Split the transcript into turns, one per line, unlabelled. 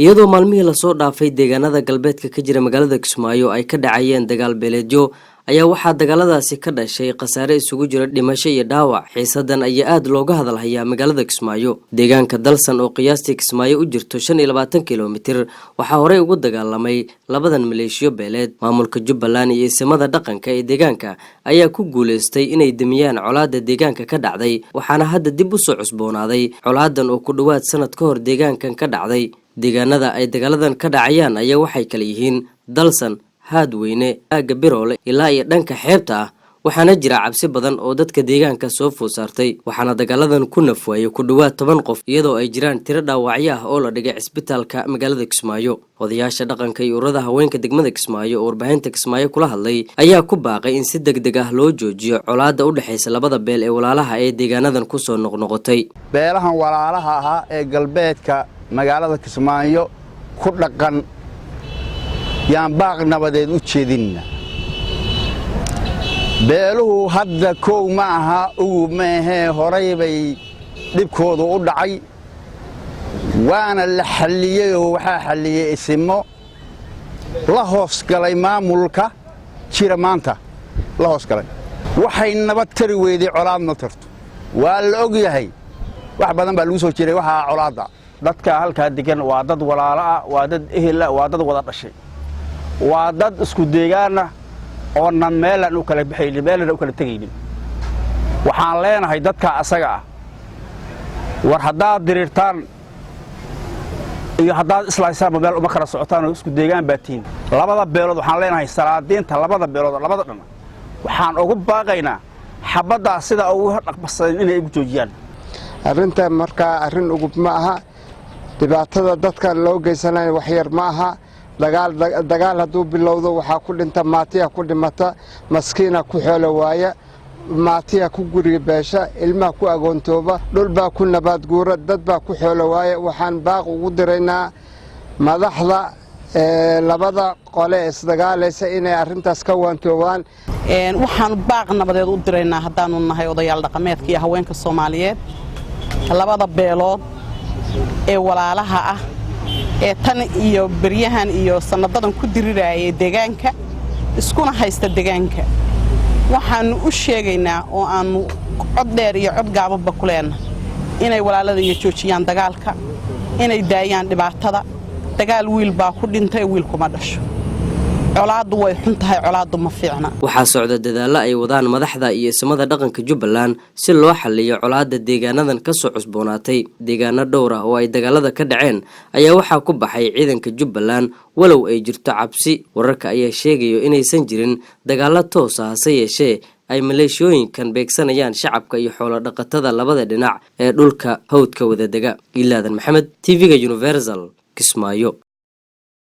Iyadoo maalmihii lasoo dhaafay deegaanada galbeedka ka jira magaalada Kismaayo ay ka dhacayeen dagaal beeleedyo, ayaa waxaa dagaaladaasi ka dhashay khasaare isugu jira dhimasho iyo dhaawac. Xiisadan ayaa aada looga hadalhayaa magaalada Kismaayo. Deegaanka Dalsan oo qiyaastii Kismaayo u jirto 25 kilomitir waxaa horey ugu dagaalamay labadan maleeshiyo beeleed. Maamulka Jubbaland iyo isimada dhaqanka ee deegaanka ayaa ku guuleystay inay demiyaan colaada deegaanka ka dhacday, waxaana hadda dib usoo cusboonaaday colaadan oo ku dhowaad sanad ka hor deegaankan ka dhacday. Deegaanada ay dagaaladan ka dhacayaan ayaa waxay kala yihiin Dalsan, Haadweyne, aagga Biroole ilaa iyo dhanka xeebta ah, waxaana jira cabsi badan oo dadka deegaanka soo food saartay. Waxaana dagaaladan ku nafwaayay ku dhowaad 10 qof, iyadoo ay jiraan tiro dhaawacyo ah oo la dhigay cisbitaalka magaalada Kismaayo. Odayaasha dhaqanka iyo ururada haweenka degmada Kismaayo oo warbaahinta Kismaayo kula hadlay ayaa ku baaqay in si deg deg ah loo joojiyo colaadda u dhexaysa labada beel ee walaalaha ee deegaanadan kusoo noqnoqotay.
Beelahan walaalaha ahaa ee galbeedka magaalada Kismaayo ku dhaqan yaan baaq nabadeed u jeedinna. Beeluhu hadda kow ma aha, ugu maahee, horay bay dhibkoodu u dhacay, waana la xalliyey oo waxaa xalliyey isimo la hoosgalay maamulka jira maanta la hoosgalay. Waxay nabad tari weyday colaad ma tarto. Waa la og yahay, wax badan baa lagu soo jiray waxaa colaadda.
Dadka halkaa degan waa dad walaalo ah, waa dad ehel ah, waa dad wada dhashay, waa dad isku deegaana oona meelaan u kala baxaynin, meelaan u kala tegaynin. Waxaan leenahay dadka asaga ah, war haddaad diriirtaan iyo haddaad islahaysaanba meel uma kala socotaan oo isku deegaan baa tihiin. Labada beelood waxaan leenahay, salaadiinta labada beelood, labada dhan waxaan ugu baaqaynaa xabaddaa sida ugu dhaqbasadan inay igu joojiyaan.
Arrinta markaa arrin ugub ma aha. Dhibaatada dadka loo geysanaya waxyar ma aha. Dagaal hadduu bilowdo, waxaa ku dhinta maatiya, ku dhimata maskiina, ku xoolo waaya maatiya, ku guriga beesha, ilmaha ku agoontooba, dhulbaa ku nabaadguura, dad baa ku xoolo waaya. Waxaan baaq ugu diraynaa madaxda labada qole isdagaalaysa inay arrintaas ka waantoobaan.
Waxaanu baaq nabadeed u diraynaa, haddaanu nahay odayaal dhaqameedka iyo haweenka Soomaaliyeed, labada beelood ee walaalaha ah ee tan iyo beryahan iyo sannadadan ku diriraayay deegaanka, iskuna haysta deegaanka. Waxaannu u sheegaynaa oo aannu cod dheer iyo cod gaabanba ku leenahay inay walaalada iyo joojiyaan dagaalka, inay daayaan dhibaatada. Dagaal wiil baa ku dhintay, wiil kuma dhasho. Colaaddu way xun tahay, colaaddu ma fiicna.
Waxaa socda dadaallo ay wadaan madaxda iyo isimada dhaqanka Jubbaland si loo xalliyo colaadda deegaanadan kasoo cusboonaatay. Deegaano dhowr ah oo ay dagaalada ka dhaceen ayaa waxaa ku baxay ciidanka Jubbaland, walow ay jirto cabsi. Wararka ayaa sheegayo inaysan jirin dagaallo toos ah, hase yeeshee ay maleeshiyooyinkan beegsanayaan shacabka iyo xoolo dhaqatada labada dhinac ee dhulka hawdka wadadega. Ilaadan Maxamed, TV-ga Universal, Kismaayo.